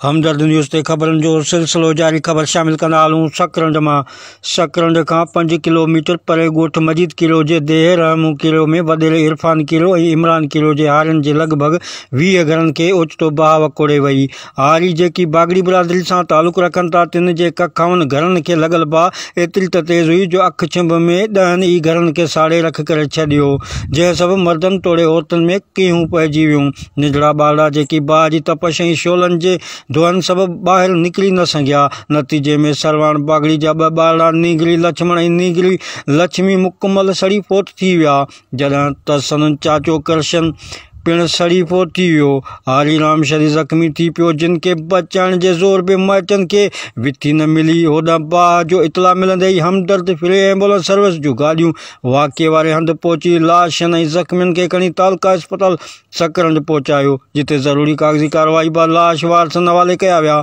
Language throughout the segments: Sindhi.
همدرد نيوز تي خبرن جو سلسلو جاري خبر شامل ڪندا هلون سڪرنڊ مان سڪرنڊ کان 5 ڪلو ميٽر پري ڳوٺ مجيد ڪيريو جي ديهه رحمون ڪيريو ۾ وڏيري عرفان ڪيريو ۽ عمران ڪيريو جي هارين جي لڳ ڀڳ 20 گهرن کي اوچتو باهه وڪوڙي وئي. هاري جيڪي باگڙي برادري سان تعلق رکن ٿا تن جي ڪکائن گهرن کي لڳل باهه ايتري ته تيز هئي جو اک ڇنڀ ۾ ڏهن ئي گهرن کي ساڙي رک ڪري ڇڏيو جنهن سبب مردن توڙي عورتن ۾ ڪيهون پئجي ويون. ننڍڙا ٻارڙا جيڪي باهه جي تپش ۽ شعلن جي دونهن سبب ٻاهر نڪري نه سگهيا. نتيجي ۾ سرواڻ باگڙي جا ٻه ٻارڙا نينگري لڇمڻ ۽ نينگري لڇمي مڪمل سڙي فوت ٿي ويا، جڏهن ته سندن چاچو ڪرشن پڻ سڙي فوت ٿي ويو. هاري رام شري زخمي ٿي پيو، جن کي بچائڻ جي زور به مائٽن کي وٿي نه ملي. هوڏانهن باهه جو اطلاع ملندي ئي همدرد فري ايمبولنس سروس جون گاڏيون واقعي واري هنڌ پهچي لاشن ۽ زخمين کي کڻي تعلقه اسپتال سڪرنڊ پهچايو، جتي ضروري ڪاغذي ڪارروائي بعد لاش وارثن حوالي ڪيا ويا.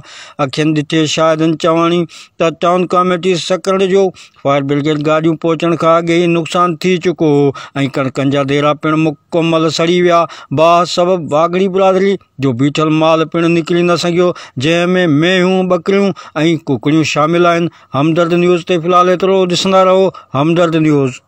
اکين ڏٺي شاهدن چواڻي ته ٽائون ڪاميٽي سڪرنڊ جو فائر برگيڊ گاڏيون پهچڻ کان اڳي ئي نقصان ٿي چڪو هو ۽ ڪڻڪن جا ديرا پڻ مڪمل سڙي ويا. باهه سبب واگڙي برادري جو بيٺل مال پڻ نڪري نه سگهيو، جنهن ۾ مينهون، ٻڪريون ۽ ڪڪڙيون شامل آهن. همدرد نيوز تي في الحال ايترو، ڏسندا رهو همدرد نيوز.